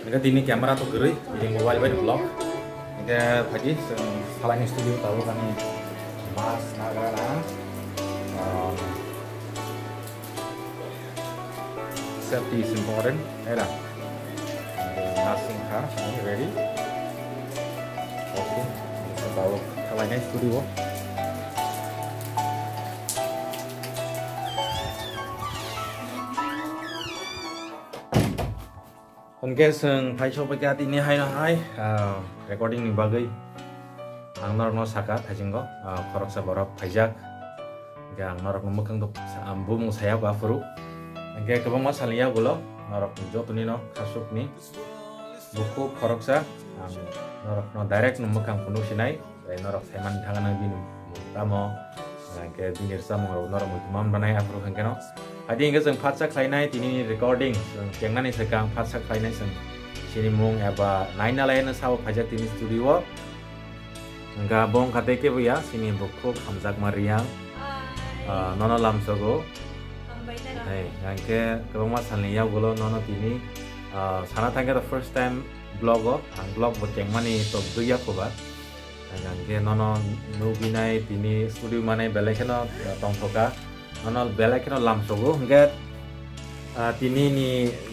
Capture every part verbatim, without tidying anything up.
Hingke tini camera to kwrwi, tini mobile bai vlog. Hingke phaidi chwng salai ni studio tabuk ani mask nagra na. Um, safety is important, era. Hingke mask wngkha, ready. Okay, tabuk salai ni studio. Hwnkhe chwng phai sokbaikha tini haino hai, ah, recording ni bagwi. Ang norokno sakha thaisingo, ah, khoroksa borok phaijak. Hwnkhe ang norokno mwkhang to sa-, ang bumung saya ba phuru. Hwnkhe kwbangma salni yagulo norok jotonino khasukni bukhuk khoroksa ang norokno direct no mwkhang phunuk sinai. Tei norok saiman thangna bini mung tamo, hingke bini rwchapmung rok norok muitu man banai aphuru hingke no. Adi hingke chwng phatsa khlainai tini recording, chwng chengnani swkang phatsa khlainai chwng chini mung eba naina laino sabo phaijak tini studio o. Hingke bo wngkha tei kebo ya, chini bukhuk hamjakma Riyang. Ah, nono lamsogo. Hai, hingke kwbangma salni yagulo nono tini, ah, sana thangkhe the first time vlog o, ang vlog bo chengmani tok dui ya koba. Hingke nono nugwinai tini studio manai belai kheno tongthoka. Nono belai kheno lamsogo. Hingke, ah, tini ni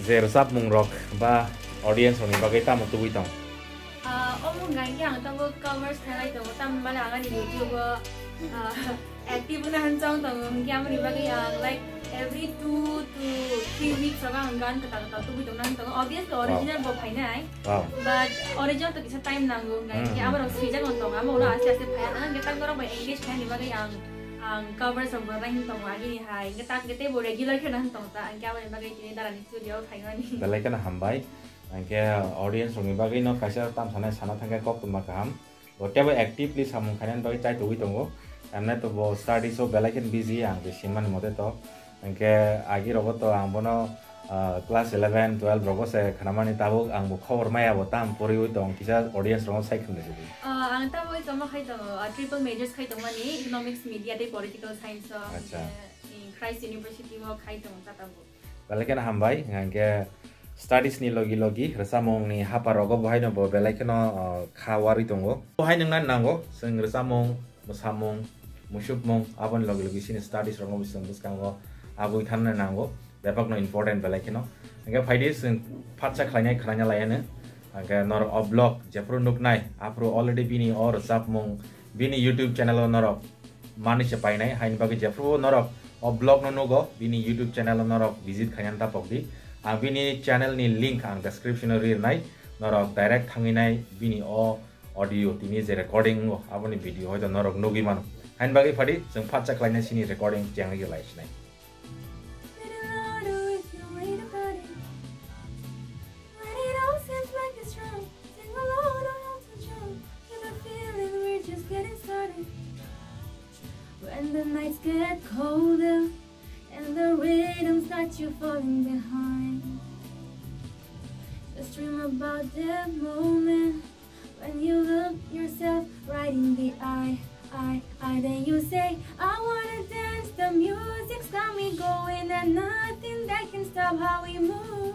je rwchapmung rok ba audience rokni bagwi tamo tubui tong? Ah, omo hingke ang tabuk covers khailai tongo, tamni male ang ani YouTube o, ah, active wngna hwnchong tongo, hingke amoni bagwi ang, like, every two to three weeks o ang gan kwtal kwtal tubui tongna hwn tongo. Obviously, original bo phainai. Wow. But original to kisa time nango, hingke Hmm. aborok swijak no tongo, amo ulo aste aste phaiya, hingke tak norok bai engage khainani bagwi ang, ang covers rok bo rai hwn tongo, agini hai, hingke tak hingke teibo regular kheno hwn tongo ta, hingke aboni bagwi tini darani studio o phaimani. Belai kheno hambai, hingke audience rokni bagwi no kaisa tam sanai sana thangkhe koktwma kaham. Bo teibo actively samung khainani bagwi chai togwi tongo. Emne to bo studies o belai khe busy, ang je simani mote to. Hingke agi rogo to ang bono, ah, class eleven, twelve rogo se khnamani tabuk ang bo khobor maya bo tam poriwi tong kisa audience rogo sai khwlai sidi. Ah, ang tabuk tongma khai tongo, ah, triple majors khai tongmani, economics, media tei political science o. Acha. Hingke, eh, Christ University o khai tongo ta tabuk. Belai kheno hambai, hingke studies ni logi logi rwchapmung ni hapar rogo bo haino bo belai kheno, ah, kha warwi tongo. Bo hai nwngnani nango, chwng rwchapmung, mwsamung, musukmung, aboni logi logi chini studies rokno bo chwng bwskango abui khanna nango, bebakno important belai kheno. Hingke phaidi chwng phatsa khlainai khwlaina laiya no. Hingke norok o vlog jephuru nuknai, aphuru already bini o rwchapmung, bini YouTube channel o norok manwi se painai, haini bagwi jephuru norok o vlog no nugo, bini YouTube channel o norok visit khainani ta pokdi. Ang bini channel ni link ang description o ri rwnai, norok direct thangwi nai bini o audio tini je recording wngo, aboni video hoito norok nugwi mano. Haini bagwi phadi chwng phatsa khlainai chini recording chengwi lai sinai. When it all seems like it's wrong, sing along, don't hold too strong. Keep the feeling, we're just getting started. When the nights get colder and the rhythm's got you falling behind, just dream about that moment when you look yourself right in the eye, eye, eye. Then you say, "I wanna dance, the music's got me going, and nothing that can stop how we move."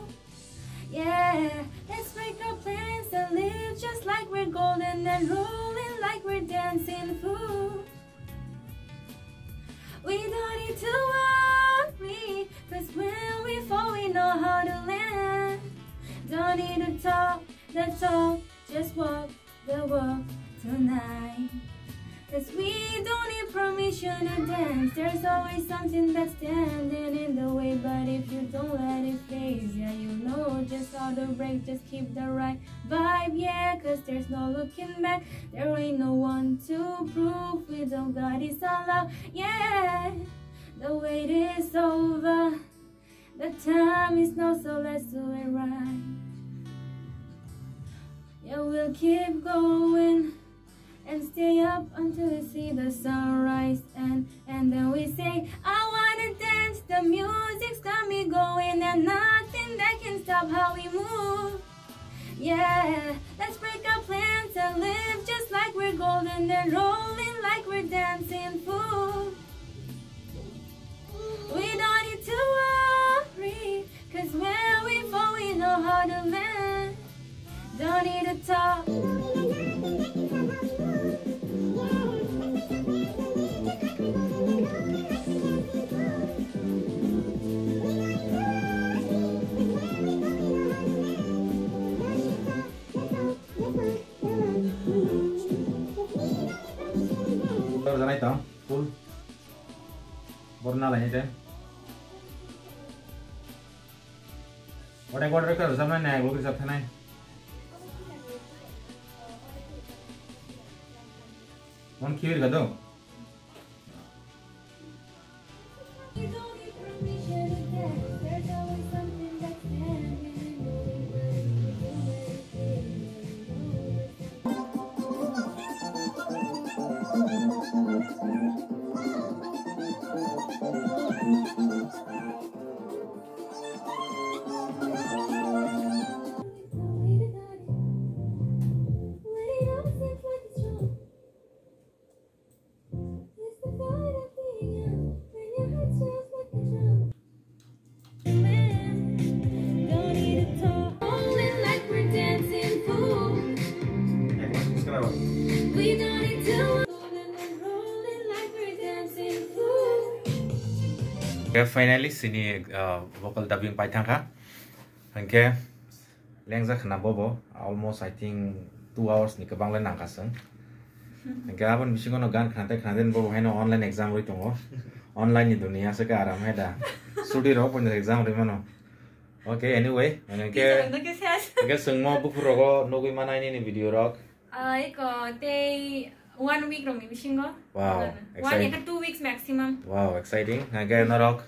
Yeah, let's break our plans and live just like we're golden and rolling like we're dancing fools. We don't need to worry, 'cause when we fall, we know how to land. Don't need to talk the talk, just walk the walk tonight. 'Cause we don't need permission to dance. There's always something that's standing in the way. But if you don't let it phase, yeah, you know just how to break. Just keep the right vibe, yeah. 'Cause there's no looking back. There ain't no one to prove. We don't got it all out, yeah. The wait is over. The time is now, so let's do it right. Yeah, we'll keep going and stay up until we see the sunrise. And, and then we say, "I wanna dance, the music's got me going, and nothing that can stop how we move." Yeah, let's break our plans and live just like we're golden and rolling like we're dancing fools. We don't need to worry, 'cause when we fall, we know how to land. Tang, full. Bor na lai de. Ode order kar jam na, na, order jam thanai. Mon khibi ka do? Khe finally sini, uh, vocal dubbing pai thangkha. Hingkhe lengjak khna bobo, almost I think two hours ni kwbang le nangkha chwng. Hingkhe aboni bisingo no gan khna tei khna tei bobo haino online exam rwi tongo. Online ni dunia se khe aram hai da. Sudi rok poito exam rwi mano. Okay, anyway, hingkhe, hingkhe chwngmo buphur rogo nugwi manai nini video rok. Ah, eko tei one week rokni bisingo. Wow, one exciting. Eka two weeks maximum. Wow, exciting. Hingkhe norok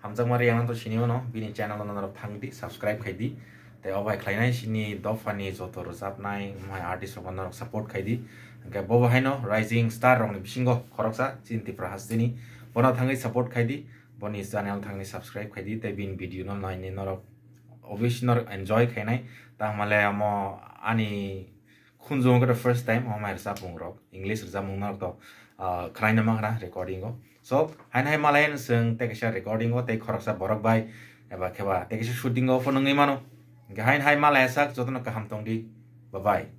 hamjakma riyang to sini mano, bini channel no norok thang di, subscribe khai di. Tei obo hai khlainai sini dophani joto rwchapnai, omo hai artist rokno norok support khai di. Hingkhe bobo haino rising star rokni bisingo khoroksa chini Tripura hasteni. Bono thangwi support khai di, boni channel thangwi subscribe khai di, tei bini video no naini norok obviously norok enjoy khainai. Tangmale omo ani khunjungo khe first time omo hai rwchapmung rok, English rwchapmung norok to, ah, khwlaina mangra recording o. So, haino hai malai chwng tei kaisa recording o tei khoroksa borok bai eba kheba tei kaisa shooting o phunugwi mano. Hingkhe haino hai malai sak jotono kaham tong di. Bye bye.